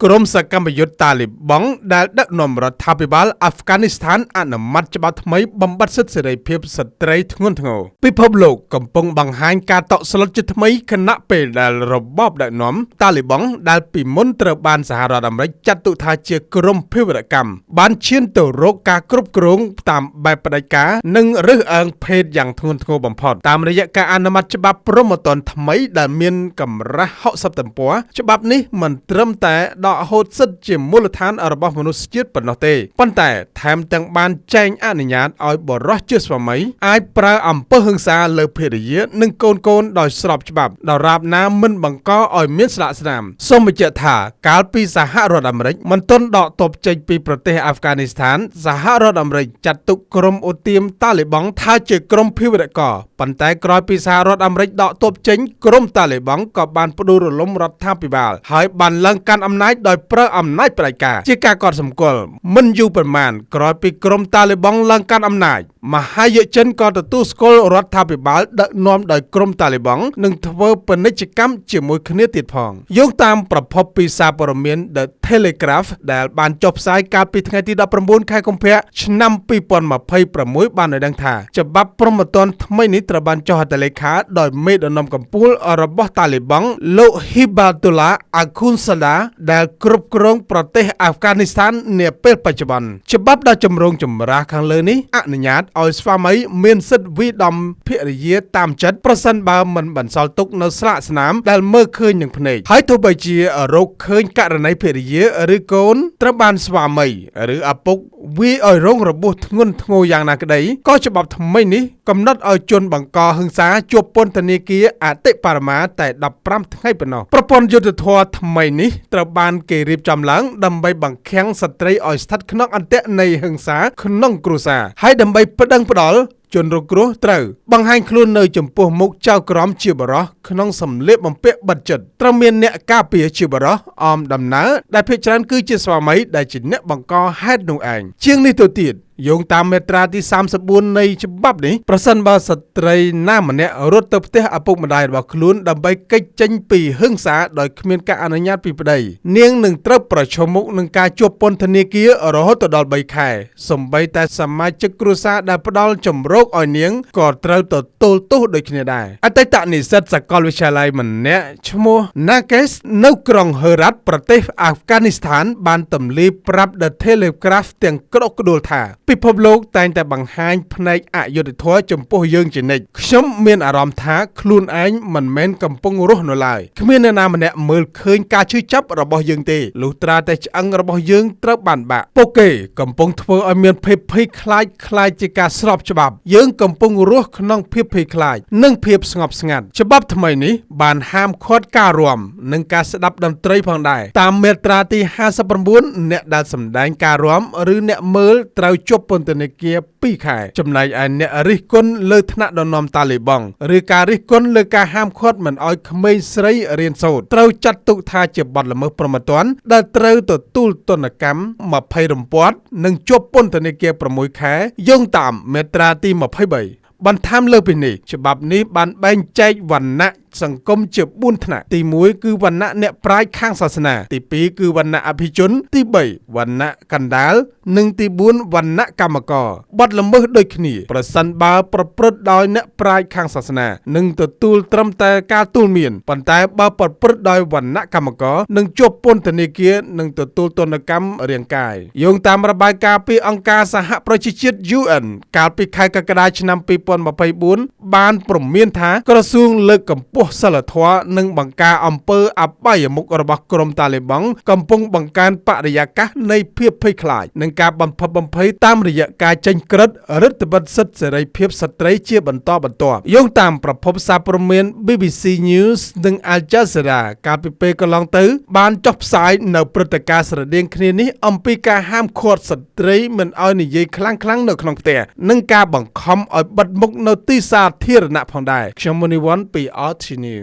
ក្រុមសកម្មយុទ្ធតាលីបង់ដែលដឹកនាំរដ្ឋាភិបាលអាហ្វហ្គានីស្ថានអនុម័តច្បាប់ថ្មីបំបត្តិសិទ្ធិសេរីភាពស្ត្រីធ្ងន់ធ្ងរពិភពលោកកំពុងបង្ហាញការតក់ស្លុតជាថ្មីខណៈពេលដែលរបបដឹកនាំតាលីបង់ដែលពីមុនត្រូវបានសហរដ្ឋអាមេរិកចាត់ទុកថាជាក្រុមភេរវកម្មបានឈានទៅរកការគ្រប់គ្រងតាមបែបផ្ដាច់ការនិងរើសអើងភេទយ៉ាងធ្ងន់ធ្ងរបំផុតតាមរយៈការអនុម័តច្បាប់ព្រហ្មទណ្ឌថ្មីដែលមានកម្រាស់60ទំព័រច្បាប់នេះមិនត្រឹមតែដកហូតសិទ្ធិជាមូលដ្ឋានរបស់មនុស្សជាតិប៉ុណ្ណោះទេប៉ុន្តែថែមទាំងបានចែងអនុញ្ញាតឲ្យបុរសជាស្វាមីអាចប្រើអំពើហិង្សាលើភរិយានិងកូនៗដោយស្របច្បាប់ដរាបណាមិនបង្កឲ្យមានស្លាកស្នាមសូមបញ្ជាក់ថាកាលពីសហរដ្ឋអាមេរិកមិនទាន់ដកទ័ពចេញពីប្រទេសអាហ្វហ្គានីស្ថានសហរដ្ឋអាមេរិកចាត់ទុកក្រុមឧទាមតាលីបង់ថាជាក្រុមភេរវករប៉ុន្តែក្រោយពីសហរដ្ឋអាមេរិកដកទ័ពចេញក្រុមតាលីបង់ក៏បានផ្ដួលរំលំរដ្ឋាភិបាលហើយបានឡើងកាន់អំណាចដោយប្រើអំណាចផ្ដាច់ការជាការកត់សម្គាល់មិនយូរប៉ុន្មានក្រោយពីក្រុមតាលីបង់ឡើងកាន់អំណាចមហាយចិនក៏ទទួលស្គាល់រដ្ឋាភិបាលដឹកនាំដោយក្រុមតាលីបង់និងធ្វើពាណិជ្ជកម្មជាមួយគ្នាទៀតផងយោងតាមប្រភពពីសារព័ត៌មាន The Telegraph ដែលបានចុះផ្សាយកាលពីថ្ងៃទី19ខែកុម្ភៈឆ្នាំ2026បានឲ្យដឹងថាច្បាប់ព្រហ្មទណ្ឌថ្មីនេះត្រូវបានចុះហត្ថលេខាដោយមេដឹកនាំកំពូលរបស់តាលីបង់លោក Hibatullah Akhundzada ដែលគ្រប់គ្រងប្រទេសអាហ្វហ្គានីស្ថាននាពេលបច្ចុប្បន្នច្បាប់ដ៏ចម្រូងចម្រាសខាងលើនេះអនុញ្ញាតឲ្យស្វាមីមានសិទ្ធិវាយដំភរិយាតាមចិត្តប្រសិនបើមិនបន្សល់ទុកនៅស្លាកស្នាមដែលមើលឃើញនឹងភ្នែកហើយទោះបីជារកឃើញករណីភរិយាឬកូនត្រូវបានស្វាមីឬឪពុកវាយឲ្យរងរបួសធ្ងន់ធ្ងរយ៉ាងណាក្តីក៏ច្បាប់ថ្មីនេះកំណត់ឲ្យជនបង្កហិង្សាជាប់ពន្ធនាគារអតិបរមាតែ15ថ្ងៃប៉ុណ្ណោះប្រព័ន្ធយុត្តិធម៌ថ្មីនេះត្រូវបានគេរៀបចំឡើងដើម្បីបង្ខាំងស្ត្រីឲ្យស្ថិតក្នុងអន្ទាក់នៃហិង្សាក្នុងគ្រួសារហើយដើម្បីប្តឹងផ្តល់ជនរងគ្រោះត្រូវបង្ហាញខ្លួននៅចំពោះមុខចៅក្រមជាបរោះក្នុងសម្លៀកបំពាក់បិទជិតត្រូវមានអ្នកការពារជាបរោះអមដំណើរដែលភាគច្រើនគឺជាស្វាមីដែលជាអ្នកបង្កហេតុនោះឯងជាងនេះទៅទៀតយោងតាមមាត្រាទី34នៃច្បាប់នេះប្រសិនបើស្ត្រីណាម្នាក់រត់ទៅផ្ទះឪពុកម្ដាយរបស់ខ្លួនដើម្បីគេចចេញពីហិង្សាដោយគ្មានការអនុញ្ញាតពីប្តីនាងនឹងត្រូវប្រឈមមុខនឹងការជាប់ពន្ធនាគាររហូតដល់3ខែសូម្បីតែសមាជិកគ្រួសារដែលផ្ដល់ជំរកឲ្យនាងក៏ត្រូវទទួលទោសដូចគ្នាដែរអតីតនិស្សិតសាកលវិទ្យាល័យម្នាក់ឈ្មោះ Nakes នៅក្រុងហឺរ៉ាត់ប្រទេសអាហ្វហ្គានីស្ថានបានទម្លាយប្រាប់ The Telegraph ទាំងក្តុកក្តួលថាពិភពលោកតែងតែបង្ហាញផ្នែកអយុត្តិធម៌ចំពោះយើងជានិច្ចខ្ញុំមានអារម្មណ៍ថាខ្លួនឯងមិនមែនកំពុងរស់នៅឡើយគ្មានអ្នកណាម្នាក់មើលឃើញការឈឺចាប់របស់យើងទេលុះត្រាតែឆ្អឹងរបស់យើងត្រូវបានបាក់ពួកគេកំពុងធ្វើឲ្យមានភាពភ័យខ្លាចខ្លាចជាការស្របច្បាប់យើងកំពុងរស់ក្នុងភាពភ័យខ្លាចនិងភាពស្ងប់ស្ងាត់ច្បាប់ថ្មីនេះបានហាមឃាត់ការរាំនិងការស្ដាប់តន្ត្រីផងដែរតាមមាត្រាទី59អ្នកដែលសម្ដែងការរាំឬអ្នកមើលត្រូវជាប់ពន្ធនាគារ2ខែចំណែកឯអ្នករិះគន់លើថ្នាក់ដឹកនាំតាលីបង់ឬការរិះគន់លើការហាមឃាត់មិនឲ្យក្មេងស្រីរៀនសូត្រត្រូវចាត់ទុកថាជាបទល្មើសព្រហ្មទណ្ឌដែលត្រូវទទួលទណ្ឌកម្ម20រំពាត់និងជាប់ពន្ធនាគារ6ខែយោងតាមមាត្រាទី23បន្ថែមលើពីនេះច្បាប់នេះបានបែងចែកវណ្ណៈសង្គមជា4ថ្នាក់ទី1គឺវណ្ណៈអ្នកប្រាជ្ញខាងសាសនាទី2គឺវណ្ណៈអភិជនទី3វណ្ណៈកណ្ដាលនិងទី4វណ្ណៈកម្មករបទល្មើសដូចគ្នាប្រសិនបើប្រព្រឹត្តដោយអ្នកប្រាជ្ញខាងសាសនានឹងទទួលត្រឹមតែការទូលមានប៉ុន្តែបើប្រព្រឹត្តដោយវណ្ណៈកម្មករនឹងជាប់ពន្ធនាគារនិងទទួលទណ្ឌកម្មរាងកាយយោងតាមរបាយការណ៍ពីអង្គការសហប្រជាជាតិ UN កាលពីខែកក្កដាឆ្នាំ2024បានព្រមានថាក្រសួងលើកកម្ពស់សិលធម៌និងបង្ការអំពើអបាយមុខរបស់ក្រុមតាលីបង់កំពុងបង្កើនបរិយាកាសនៃភាពភ័យខ្លាចនិងការបំផិតបំភ័យតាមរយៈការចេញក្រឹត្យរដ្ឋបិទសិទ្ធិសេរីភាពស្ត្រីជាបន្តបន្ទាប់យោងតាមប្រភពសារព័ត៌មាន BBC News និង Al Jazeera កាលពីពេលកន្លងទៅបានចុះផ្សាយនៅព្រឹត្តិការណ៍ស្រដៀងគ្នានេះអំពីការហាមឃាត់ស្ត្រីមិនឲ្យនិយាយខ្លាំងៗនៅក្នុងផ្ទះនិងការបង្ខំឲ្យបិទមុខនៅទីសាធារណៈផងដែរខ្ញុំមុនីវ៉ាន់ពី RT News។